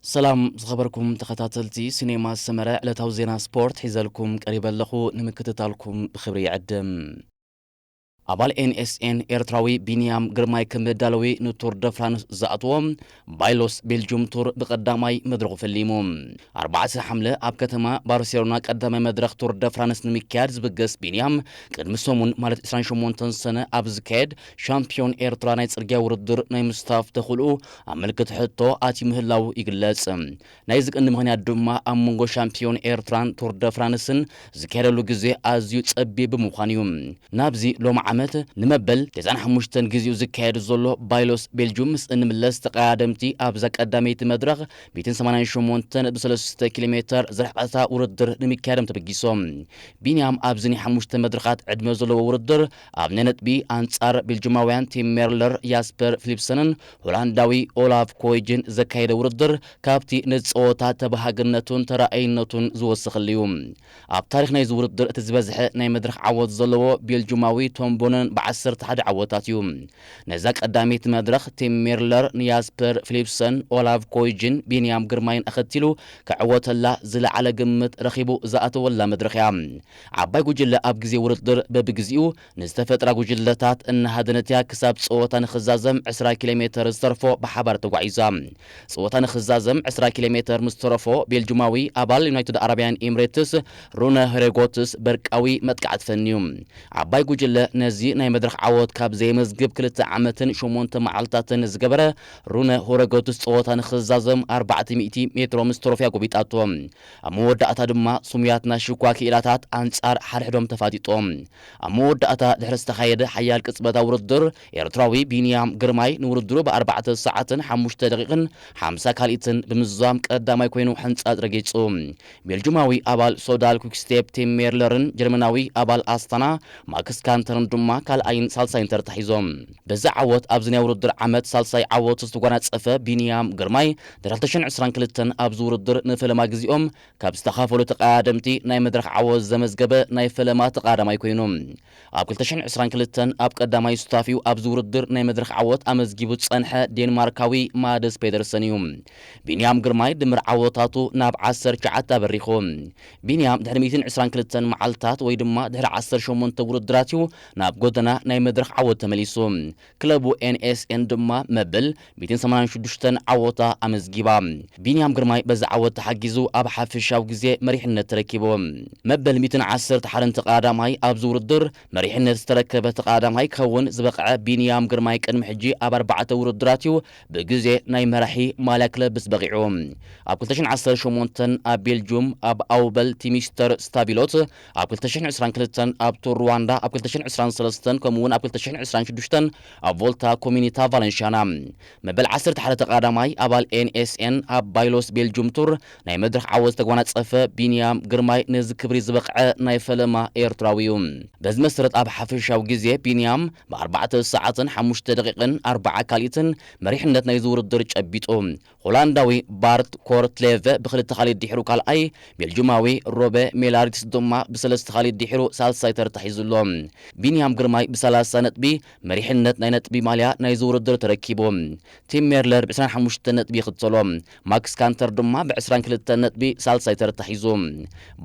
ሰላም ዝኸበርኩም ተኸታተልቲ ሲኔማ ሰመረ፣ ዕለታዊ ዜና ስፖርት ሒዘልኩም ቀሪበ ኣለኹ። ንምክትታልኩም ብኽብሪ ይዕድም። ኣባል ኤን ኤስ ኤን ኤርትራዊ ቢንያም ግርማይ ከም መዳለዊ ንቱር ደ ፍራንስ ዝኣትዎ ባይሎስ ቤልጁም ቱር ብቐዳማይ መድረኹ ፈሊሙ። ኣርባዕተ ሓምለ ኣብ ከተማ ባርሴሎና ቀዳማይ መድረኽ ቱር ደ ፍራንስ ንምክያድ ዝብገስ ቢንያም፣ ቅድሚ ሰሙን ማለት ዕስራን ሸሞንተን ሰነ ኣብ ዝካየድ ሻምፒዮን ኤርትራ ናይ ጽርግያ ውድድር ናይ ምስታፍ ተኽእልኡ ኣብ ምልክት ሕቶ ኣትዩ ምህላው ይግለጽ። ናይዚ ቀንዲ ምኽንያት ድማ ኣብ መንጎ ሻምፒዮን ኤርትራን ቱር ደ ፍራንስን ዝካየደሉ ግዜ ኣዝዩ ጸቢብ ብምዃኑ እዩ። ናብዚ ሎሚ ዓመት ንመበል ተስዓን ሓሙሽተን ግዜኡ ዝካየድ ዘሎ ባይሎስ ቤልጁም ምስ እንምለስ፣ ተቐዳደምቲ ኣብዛ ቀዳመይቲ መድረኽ ሚእትን ሰማንያን ሸሞንተን ነጥቢ ሰለስተ ኪሎ ሜተር ዝርሕቐታ ውድድር ንምክያዶም ተበጊሶም። ቢንያም ኣብዚ ናይ ሓሙሽተ መድረኻት ዕድመ ዘለዎ ውድድር ኣብ ናይ ነጥቢ ኣንጻር ቤልጁማውያን ቲም ሜርለር፣ ያስፐር ፊሊፕሰንን ሆላንዳዊ ኦላፍ ኮይጅን ዘካየደ ውድድር ካብቲ ነቲ ጸወታ ተበሃግነቱን ተራኣይነቱን ዝወሰኸሉ እዩ። ኣብ ታሪኽ ናይዚ ውድድር እቲ ዝበዝሐ ናይ መድረኽ ዓወት ዘለዎ ቤልጁማዊ ቶም ቦነን ብዓሰርተ ሓደ ዓወታት እዩ። ነዛ ቀዳመይቲ መድረኽ ቲም ሜርለር ንያስፐር ፊሊፕሰን፣ ኦላፍ ኮይጅን ቢንያም ግርማይን ኣኸቲሉ ክዕወተላ ዝለዓለ ግምት ረኺቡ ዝኣተወላ መድረኽ እያ። ዓባይ ጉጅለ ኣብ ግዜ ውድድር በብግዚኡ ንዝተፈጥራ ጉጅለታት እናሃደነት እያ ክሳብ ጸወታ ንኽዛዘም ዕስራ ኪሎ ሜተር ዝተርፎ ብሓባር ተጓዒዛ። ጸወታ ንኽዛዘም ዕስራ ኪሎ ሜተር ምስ ተረፎ፣ ቤልጁማዊ ኣባል ዩናይትድ ኣረብያን ኤምሬትስ ሩነ ሄሬጎትስ በርቃዊ መጥቃዕቲ ፈንዩ። ዓባይ ጉጅለ ነዚ ናይ መድረኽ ዓወት ካብ ዘየመዝግብ ክልተ ዓመትን ሸሞንተ መዓልታትን ዝገበረ ሩነ ሄሬጎትስ ጸወታ ንኽዛዘም ኣርባዕተ ሚእቲ ሜትሮ ምስ ተረፎ እያ ጎቢጣቶ። ኣብ መወዳእታ ድማ ስሙያት ናይ ሽኳ ክኢላታት ኣንጻር ሓድሕዶም ተፋጢጦም። ኣብ መወዳእታ ድሕሪ ዝተኻየደ ሓያል ቅጽበታዊ ውድድር፣ ኤርትራዊ ቢንያም ግርማይ ንውድድሩ ብኣርባዕተ ሰዓትን ሓሙሽተ ደቂቕን ሓምሳ ካልኢትን ብምዝዛም ቀዳማይ ኮይኑ ሕንጻጽ ረጊጹ። ቤልጁማዊ ኣባል ሶዳል ኩክስቴፕ ቲም ሜርለርን ጀርመናዊ ኣባል ኣስታና ማክስ ካንተርን ድማ ካልኣይን ሳልሳይን ተርታ ሒዞም። በዚ ዓወት ኣብዚ ናይ ውድድር ዓመት ሳልሳይ ዓወቱ ዝተጓናጸፈ ቢንያም ግርማይ፣ ድሕሪ ክልተ ሽሕን ዕስራን ክልተን ኣብዚ ውድድር ንፈለማ ግዜኦም ካብ ዝተኻፈሉ ተቐዳደምቲ ናይ መድረኽ ዓወት ዘመዝገበ ናይ ፈለማ ተቐዳዳማይ ኮይኑ። ኣብ ክልተ ሽሕን ዕስራን ክልተን ኣብ ቀዳማይ ሱታፊኡ ኣብዚ ውድድር ናይ መድረኽ ዓወት ኣመዝጊቡ ዝጸንሐ ዴንማርካዊ ማደስ ፔደርሰን እዩ። ቢንያም ግርማይ ድምር ዓወታቱ ናብ ዓሰርተ ትሽዓተ ኣበሪኹ። ቢንያም ድሕሪ ሚእትን ዕስራን ክልተን መዓልታት ወይ ድማ ድሕሪ ዓሰርተ ሸሞንተ ውድድራት እዩ ናብ ጎደና ናይ መድረኽ ዓወት ተመሊሱ። ክለቡ ኤን ኤስ ኤን ድማ መበል ሚእትን ሰማንያን ሽዱሽተን ዓወታ ኣመዝጊባ። ቢንያም ግርማይ በዚ ዓወት ተሓጊዙ ኣብ ሓፈሻዊ ግዜ መሪሕነት ተረኪቡ። መበል ሚእትን ዓሰርተ ሓደን ተቐዳዳማይ ኣብዚ ውድድር መሪሕነት ዝተረከበ ተቐዳዳማይ ክኸውን ዝበቕዐ ቢንያም ግርማይ ቅድሚ ሕጂ ኣብ ኣርባዕተ ውድድራት እዩ ብግዜ ናይ መራሒ ማልያ ክለብስ በቒዑ። ኣብ ክልተ ሽሕን ዓሰርተ ሸሞንተን ኣብ ቤልጁም ኣብ ኣውበል ቲሚስተር ስታቢሎት፣ ኣብ ክልተ ሽሕን ዕስራን ክልተን ኣብ ቱር ሩዋንዳ፣ ኣብ ክልተ ሽሕን ዕስራን ሰለስተን ከምኡ እውን ኣብ ክልተ ሽሕን ዕስራን ሽዱሽተን ኣብ ቮልታ ኮሚኒታ ቫለንሽያና። መበል ዓሰርተ ሓደ ተቐዳዳማይ ኣባል ኤን ኤስ ኤን ኣብ ባይሎስ ቤልጁም ቱር ናይ መድረኽ ዓወት ዝተጓናጸፈ ቢንያም ግርማይ ነዚ ክብሪ ዝበቕዐ ናይ ፈለማ ኤርትራዊ እዩ። በዚ መሰረት ኣብ ሓፈሻዊ ግዜ ቢንያም ብኣርባዕተ ሰዓትን ሓሙሽተ ደቂቕን ኣርባዓ ካልኢትን መሪሕነት ናይዚ ውድድር ጨቢጡ። ሆላንዳዊ ባርት ኮርትሌቨ ብክልተ ካልኢት ድሒሩ ካልኣይ፣ ቤልጁማዊ ሮበ ሜላሪትስ ድማ ብሰለስተ ካልኢት ድሒሩ ሳልሳይ ተርታ ሒዙ ኣሎ። ቢንያም ግርማይ ብሰላሳ ነጥቢ መሪሕነት ናይ ነጥቢ ማልያ ናይዚ ውድድር ተረኪቡ። ቲም ሜርለር ብዕስራን ሓሙሽተን ነጥቢ ይኽተሎ። ማክስ ካንተር ድማ ብዕስራን ክልተን ነጥቢ ሳልሳይ ተርታ ሒዙ።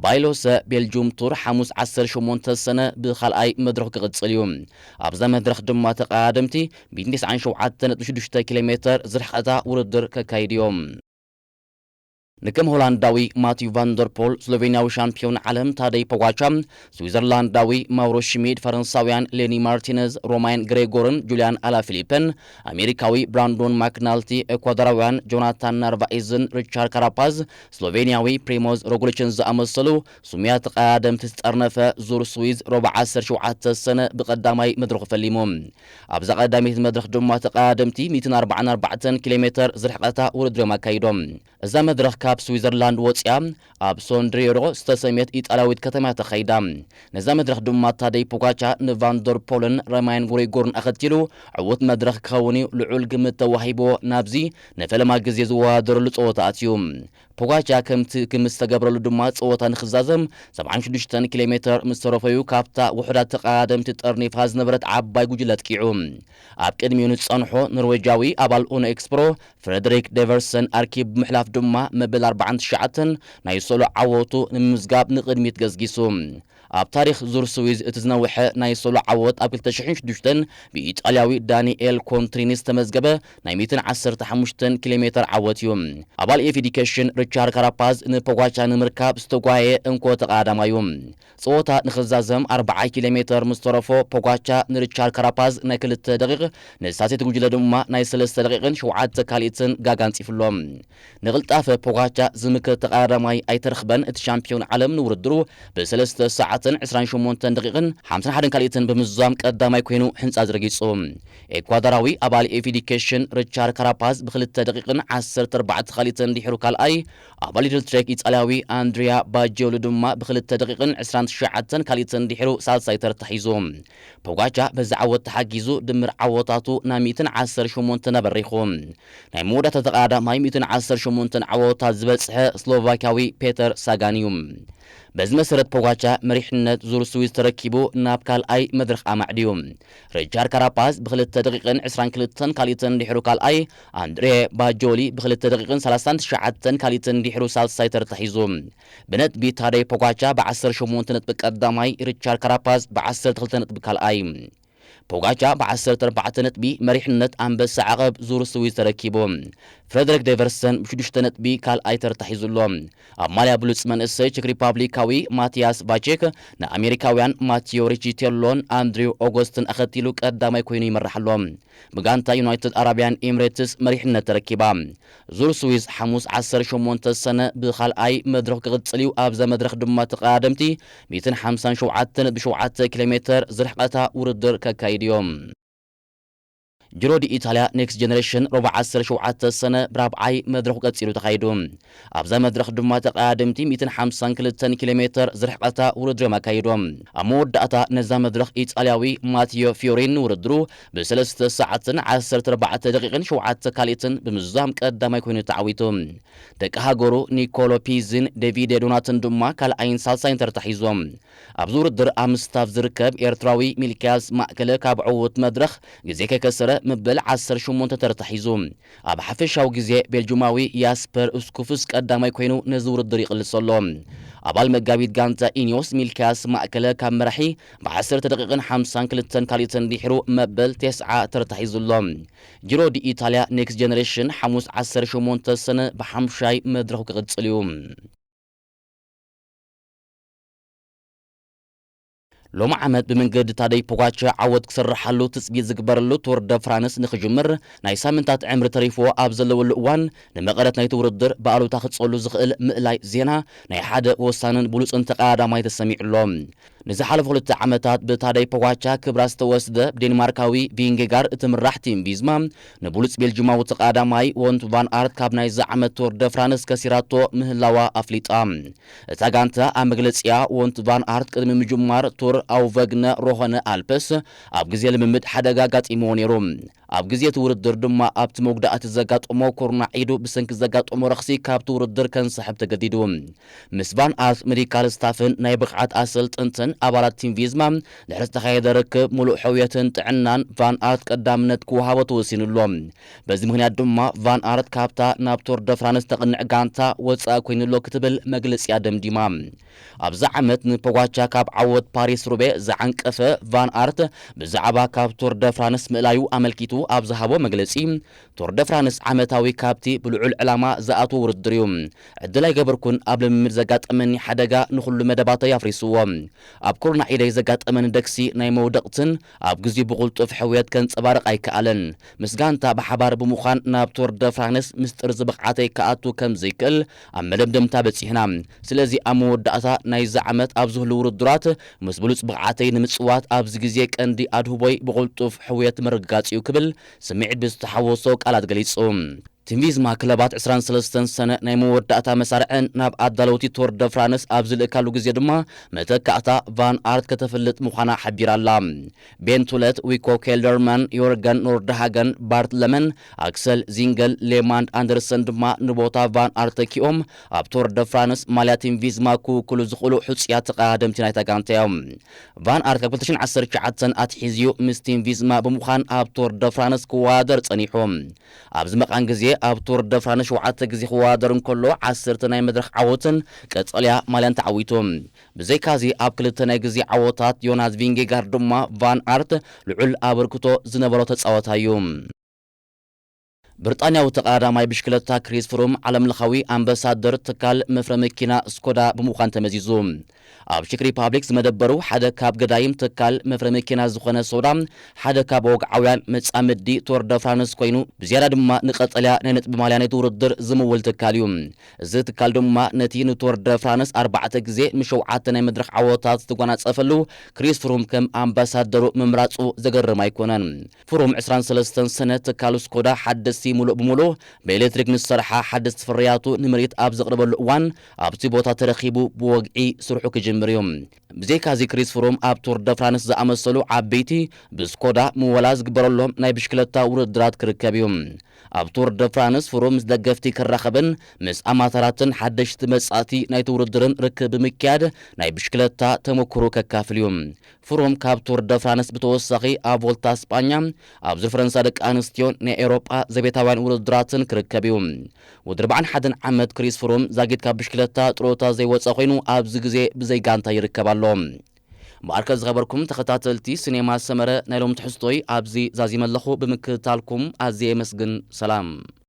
ባይሎሰ ቤልጁም ቱር ሓሙስ ዓሰርተ ሸሞንተ ሰነ ብኻልኣይ መድረኹ ክቕጽል እዩ። ኣብዛ መድረኽ ድማ ተቐዳደምቲ ሚእትን ተስዓን ሸውዓተን ነጥቢ ሽዱሽተ ኪሎ ሜተር ዝርሕቐታ ውድድር ከካይዱ እዮም። ንከም ሆላንዳዊ ማቲው ቫንደርፖል፣ ስሎቬንያዊ ሻምፒዮን ዓለም ታደይ ፖጋቻ፣ ስዊዘርላንዳዊ ማውሮ ሽሚድ፣ ፈረንሳውያን ሌኒ ማርቲነዝ፣ ሮማይን ግሬጎርን ጁልያን ኣላፊሊፐን፣ ኣሜሪካዊ ብራንዶን ማክናልቲ፣ ኤኳዶራውያን ጆናታን ናርቫኤዝን ሪቻርድ ካራፓዝ፣ ስሎቬንያዊ ፕሪሞዝ ሮግሊችን ዝኣመሰሉ ስሙያት ተቐዳደምቲ ዝጠርነፈ ዙር ስዊዝ ሮባ ዓሰርተ ሸውዓተ ሰነ ብቐዳማይ መድረኹ ፈሊሙ። ኣብዛ ቀዳመይቲ መድረኽ ድማ ተቐዳደምቲ ሚእትን ኣርባዓን ኣርባዕተን ኪሎ ሜተር ዝርሕቐታ ውድድር እዮም ኣካይዶም። እዛ መድረኽ ካብ ስዊዘርላንድ ወፂኣ ኣብ ሶንድሬሮ ዝተሰምየት ኢጣልያዊት ከተማ ተኻይዳ። ነዛ መድረኽ ድማ ታደይ ፖጋቻ ንቫንደር ፖልን ረማይን ጎሪጎርን ኣኸቲሉ ዕዉት መድረኽ ክኸውን እዩ ልዑል ግምት ተዋሂቦ ናብዚ ንፈለማ ግዜ ዝወዳደረሉ ፀወታ ኣትዩ። ፖጋቻ ከምቲ ግምት ዝተገብረሉ ድማ ፀወታ ንክዛዘም ሰብዓን ሽዱሽተን ኪሎ ሜተር ምስ ተረፈዩ ካብታ ውሑዳት ተቐዳደምቲ ጠርኒፋ ዝነበረት ዓባይ ጉጅለ ኣጥቂዑ። ኣብ ቅድሚኡ ንዝጸንሖ ኖርዌጃዊ ኣባል ኡኖ ኤክስፕሮ ፍረደሪክ ደቨርሰን ኣርኪብ ብምሕላፍ ድማ መበል ኣርባዓን ትሽዓተን ናይ ሶሎ ዓወቱ ንምምዝጋብ ንቕድሚት ገስጊሱ። ኣብ ታሪኽ ዙር ስዊዝ እቲ ዝነውሐ ናይ ሶሎ ዓወት ኣብ ክልተ ሽሕን ሽዱሽተን ብኢጣልያዊ ዳኒኤል ኮንትሪኒ ዝተመዝገበ ናይ ሚእትን ዓሰርተ ሓሙሽተን ኪሎ ሜተር ዓወት እዩ። ኣባል ኤፍ ኢ ዲ ኬሽን ሪቻርድ ካራፓዝ ንፖጋቻ ንምርካብ ዝተጓየ እንኮ ተቐዳዳማይ እዩ። ጸወታ ንኽዛዘም ኣርብዓ ኪሎ ሜተር ምስ ተረፎ ፖጋቻ ንሪቻርድ ካራፓዝ ናይ ክልተ ደቂቕ፣ ንሳሴት ጉጅለ ድማ ናይ ሰለስተ ደቂቕን ሸውዓተ ካልኢትን ጋጋ ኣንጺፉሎም። ንቕልጣፈ ፖጋቻ ዝምክት ተቐዳዳማይ ኣይተረኽበን። እቲ ሻምፒዮን ዓለም ንውድድሩ ብሰለስተ ሰዓትን ዕስራን ሸሞንተን ደቂቕን ሓምሳን ሓደን ካልኢትን ብምዝዛም ቀዳማይ ኮይኑ ሕንጻ ዝረጊጹ። ኤኳዶራዊ ኣባል ኤፍ ኢ ዲ ኬሽን ሪቻርድ ካራፓዝ ብክልተ ደቂቕን ዓሰርተ ኣርባዕተ ካልኢትን ድሕሩ ካልኣይ፣ ኣባል ሊድል ትሬክ ኢጣልያዊ ኣንድሪያ ባጂዮሊ ድማ ብክልተ ደቂቕን ዕስራን ትሽዓተን ካልኢትን ድሕሩ ሳልሳይ ተርታ ሒዙ። ፖጋቻ በዚ ዓወት ተሓጊዙ ድምር ዓወታቱ ናብ ሚእትን ዓሰርተ ሸሞንተን ኣበሪኹ። ናይ መወዳእታ ተቐዳዳማይ ሚእትን ዓሰርተ ሸሞንተን ዓወታት ዝበጽሐ ስሎቫኪያዊ ፔተር ሳጋን እዩ። በዚ መሰረት ፖጋቻ መሪሕነት ዙር ስዊዝ ተረኪቡ ናብ ካልኣይ መድረኽ ኣማዕድዩ። ሪቻርድ ካራፓዝ ብክልተ ደቂቕን ዕስራን ክልተን ካልኢትን ድሕሩ ካልኣይ፣ ኣንድሬ ባጆሊ ብክልተ ደቂቕን ሰላሳን ትሽዓተን ካልኢትን ድሕሩ ሳልሳይ ተርታ ሒዙ። ብነጥቢ ታደይ ፖጋቻ ብዓሰርተ ሸሞንተ ነጥቢ ቀዳማይ፣ ሪቻርድ ካራፓዝ ብዓሰርተ ክልተ ነጥቢ ካልኣይ። ፖጋቻ ብዓሰርተ ኣርባዕተ ነጥቢ መሪሕነት ኣንበሳ ዓቐብ ዙር ስዊዝ ተረኪቡ። ፍረደሪክ ደቨርሰን ብሽዱሽተ ነጥቢ ካልኣይ ተርታ ሒዙ ኣሎ። ኣብ ማልያ ብሉጽ መንእሰይ ቼክ ሪፓብሊካዊ ማቲያስ ቫቼክ ንኣሜሪካውያን ማቲዮ ሪቺቴሎን ኣንድሪው ኦጎስትን ኣኸቲሉ ቀዳማይ ኮይኑ ይመርሕ ኣሎ። ብጋንታ ዩናይትድ ኣረብያን ኤምሬትስ መሪሕነት ተረኪባ። ዙር ስዊዝ ሓሙስ ዓሰርተ ሸሞንተ ሰነ ብኻልኣይ መድረኽ ክቕጽል እዩ። ኣብዛ መድረኽ ድማ ተቐዳደምቲ ሚእትን ሓምሳን ሸውዓተን ነጥቢ ሸውዓተ ኪሎ ሜተር ዝርሕቐታ ውድድር ከካይዱ እዮም። ጅሮ ዲ ኢታልያ ኔክስት ጀነሬሽን ሮባ ዓሰርተ ሸውዓተ ሰነ ብራብዓይ መድረኹ ቀጺሉ ተኻይዱ። ኣብዛ መድረኽ ድማ ተቐዳደምቲ ሚእትን ሓምሳን ክልተን ኪሎ ሜተር ዝርሕቐታ ውድድር እዮም ኣካይዶም። ኣብ መወዳእታ ነዛ መድረኽ ኢጣልያዊ ማቲዮ ፊዮሪን ውድድሩ ብሰለስተ ሰዓትን ዓሰርተ ኣርባዕተ ደቂቕን ሸውዓተ ካልኢትን ብምዝዛም ቀዳማይ ኮይኑ ተዓዊቱ። ደቂ ሃገሩ ኒኮሎ ፒዝን ዴቪድ ዶናትን ድማ ካልኣይን ሳልሳይን ተርታ ሒዞም። ኣብዚ ውድድር ኣብ ምስታፍ ዝርከብ ኤርትራዊ ሚልክያስ ማእከለ ካብ ዕዉት መድረኽ ግዜ ከይከሰረ መበል ዓሰርተ ሸሞንተ ተርታ ሒዙ። ኣብ ሓፈሻዊ ግዜ ቤልጁማዊ ያስፐር ስኩፍስ ቀዳማይ ኮይኑ ነዚ ውድድር ይቕልስ ኣሎ። ኣባል መጋቢት ጋንታ ኢኒዮስ ሚልክያስ ማእከለ ካብ መራሒ ብዓሰርተ ደቂቕን ሓምሳን ክልተን ካልኢትን ድሕሩ መበል ተስዓ ተርታ ሒዙ ኣሎ። ጅሮ ዲ ኢታልያ ኔክስት ጀነሬሽን ሓሙስ ዓሰርተ ሸሞንተ ሰነ ብሓምሻይ መድረኹ ክቕጽል እዩ። ሎሚ ዓመት ብመንገዲ ታደይ ፖጋቻ ዓወት ክሰርሓሉ ትጽቢት ዝግበረሉ ቱር ደ ፍራንስ ንኽጅምር ናይ ሳምንታት ዕምሪ ተሪፍዎ ኣብ ዘለወሉ እዋን፣ ንመቐረት ናይቲ ውድድር ብኣሉታ ክጸሉ ዝኽእል ምእላይ ዜና ናይ ሓደ ወሳንን ብሉጽን ተቐዳዳማይ ተሰሚዑ ኣሎ። ንዝሓለፉ ክልተ ዓመታት ብታደይ ፖጋቻ ክብራ ዝተወስደ ብዴንማርካዊ ቪንጌጋር እትምራሕ ቲም ቪዝማ፣ ንብሉጽ ቤልጅማዊ ተቐዳዳማይ ወንት ቫን ኣርት ካብ ናይዚ ዓመት ቱር ደ ፍራንስ ከሲራቶ ምህላዋ ኣፍሊጣ። እታ ጋንታ ኣብ መግለጺኣ፣ ወንት ቫን ኣርት ቅድሚ ምጅማር ቱር ኣውቨግነ ሮሆነ ኣልፕስ ኣብ ግዜ ልምምድ ሓደጋ ኣጋጢምዎ ነይሩ። ኣብ ግዜ እቲ ውድድር ድማ ኣብቲ መጉዳእቲ ዘጋጠሞ ኩርናዕ ኢዱ ብሰንኪ ዘጋጠሞ ረኽሲ ካብቲ ውድድር ከንሳሕብ ተገዲዱ። ምስ ቫን ኣርት ሜዲካል ስታፍን ናይ ብቕዓት ኣሰልጠንትን ኣባላት ቲም ቪዝማ ድሕሪ ዝተኻየደ ርክብ ምሉእ ሕውየትን ጥዕናን ቫን ኣርት ቀዳምነት ክወሃቦ ተወሲኑ ኣሎ። በዚ ምኽንያት ድማ ቫን ኣርት ካብታ ናብ ቱር ደ ፍራንስ ተቕንዕ ጋንታ ወጻኢ ኮይኑ ኣሎ ክትብል መግለጺኣ ደምዲማ። ኣብዚ ዓመት ንፖጋቻ ካብ ዓወት ፓሪስ ሩቤ ዝዓንቀፈ ቫን ኣርት ብዛዕባ ካብ ቱር ደ ፍራንስ ምእላዩ ኣመልኪቱ ኣብ ዝሃቦ መግለጺ፣ ቱር ደ ፍራንስ ዓመታዊ ካብቲ ብልዑል ዕላማ ዝኣትዎ ውድድር እዩ። ዕድል ኣይገበርኩን፣ ኣብ ልምምድ ዘጋጠመኒ ሓደጋ ንኹሉ መደባተይ ኣፍሪስዎ። ኣብ ኩርናዕ ኢደይ ዘጋጠመኒ ደግሲ ናይ መውደቕትን ኣብ ግዜኡ ብቕልጡፍ ሕውየት ከንጸባርቕ ኣይከኣለን። ምስ ጋንታ ብሓባር ብምዃን ናብ ቱር ደ ፍራንስ ምስጢር እዚ ብቕዓተይ ክኣቱ ከም ዘይክእል ኣብ መደምደምታ በጺሕና። ስለዚ ኣብ መወዳእታ ናይዚ ዓመት ኣብ ዝህሉ ውድድራት ምስ ብሉጽ ብቕዓተይ ንምጽዋት ኣብዚ ግዜ ቀንዲ ኣድህቦይ ብቕልጡፍ ሕውየት ምርግጋጽ እዩ ክብል ስምዒት ብዝተሓወሶ ቃላት ገሊጹ። ቲም ቪዝማ ክለባት ዕስራን ሰለስተን ሰነ ናይ መወዳእታ መሳርዐን ናብ ኣዳለውቲ ቱር ደ ፍራንስ ኣብ ዝልእካሉ ግዜ ድማ መተካእታ ቫን ኣርት ከተፍልጥ ምዃና ሓቢራ ኣላ። ቤን ቱለት፣ ዊኮ ኬልደርማን፣ ዮርገን ኖርድሃገን፣ ባርት ለመን፣ ኣክሰል ዚንገል፣ ሌማንድ ኣንደርሰን ድማ ንቦታ ቫን ኣርት ተኪኦም ኣብ ቱር ደ ፍራንስ ማልያ ቲም ቪዝማ ክውክሉ ዝኽእሉ ሕጹያት ተቐዳደምቲ ናይታ ጋንታ እዮም። ቫን ኣርት ካብ ክልተ ሽሕን ዓሰርተ ትሽዓተን ኣትሒዝዩ ምስ ቲም ቪዝማ ብምዃን ኣብ ቱር ደ ፍራንስ ክወዳደር ጸኒሑ። ኣብዚ መቓን ግዜ ኣብ ቱር ደ ፍራንስ ሸውዓተ ግዜ ክወዳደር እንከሎ፣ ዓሰርተ ናይ መድረኽ ዓወትን ቀጠልያ ማልያን ተዓዊቱ። ብዘይካዚ፣ ኣብ ክልተ ናይ ግዜ ዓወታት ዮናስ ቪንጌጋርድ ድማ ቫን ኣርት ልዑል ኣበርክቶ ዝነበሮ ተጻዋታይ እዩ። ብሪጣንያዊ ተቐዳዳማይ ብሽክለታ ክሪስ ፍሩም ዓለምለኻዊ ኣምባሳደር ትካል መፍረ መኪና ስኮዳ ብምዃን ተመዚዙ። ኣብ ቼክ ሪፓብሊክ ዝመደበሩ ሓደ ካብ ገዳይም ትካል መፍረ መኪና ዝኾነ ሶዳ ሓደ ካብ ወግዓውያን መጻምዲ ቶር ደ ፍራንስ ኮይኑ፣ ብዝያዳ ድማ ንቐጠልያ ናይ ነጥቢ ማልያ ናይቲ ውድድር ዝምውል ትካል እዩ። እዚ ትካል ድማ ነቲ ንቶር ደ ፍራንስ ኣርባዕተ ግዜ ምስ ሸውዓተ ናይ መድረኽ ዓወታት ዝተጓናጸፈሉ ክሪስ ፍሩም ከም ኣምባሳደሩ ምምራጹ ዘገርም ኣይኮነን። ፍሩም ዕስራን ሰለስተን ሰነ ትካል ስኮዳ ሓደስቲ ሙሉእ ብሙሉእ ብኤሌክትሪክ ንዝሰርሓ ሓደስቲ ፍርያቱ ንምርኢት ኣብ ዘቕርበሉ እዋን፣ ኣብቲ ቦታ ተረኺቡ ብወግዒ ስርሑ ክጅምር እዩ። ብዘይካዚ ክሪስ ፍሩም ኣብ ቱር ደ ፍራንስ ዝኣመሰሉ ዓበይቲ ብስኮዳ ምወላ ዝግበረሎም ናይ ብሽክለታ ውድድራት ክርከብ እዩ። ኣብ ቱር ደ ፍራንስ ፍሩም ምስ ደገፍቲ ክራኸብን ምስ ኣማተራትን ሓደሽቲ መጻእቲ ናይቲ ውድድርን ርክብ ብምክያድ ናይ ብሽክለታ ተመክሮ ከካፍል እዩ። ፍሩም ካብ ቱር ደ ፍራንስ ብተወሳኺ ኣብ ቮልታ ስጳኛ፣ ኣብ ዙር ፈረንሳ ደቂ ኣንስትዮን ናይ ኤውሮጳ ዘቤታውያን ውድድራትን ክርከብ እዩ። ወዲ ኣርባዓን ሓደን ዓመት ክሪስ ፍሩም ዛጊት ካብ ብሽክለታ ጥሮታ ዘይወጸ ኮይኑ ኣብዚ ግዜ ብዘይ ጋንታ ይርከብ ኣሎ። እምበኣርከ ዝኸበርኩም ተኸታተልቲ ሲኔማ ሰመረ ናይ ሎም ትሕዝቶይ ኣብዚ ዛዚመ ኣለኹ። ብምክትታልኩም ኣዝየ የመስግን። ሰላም።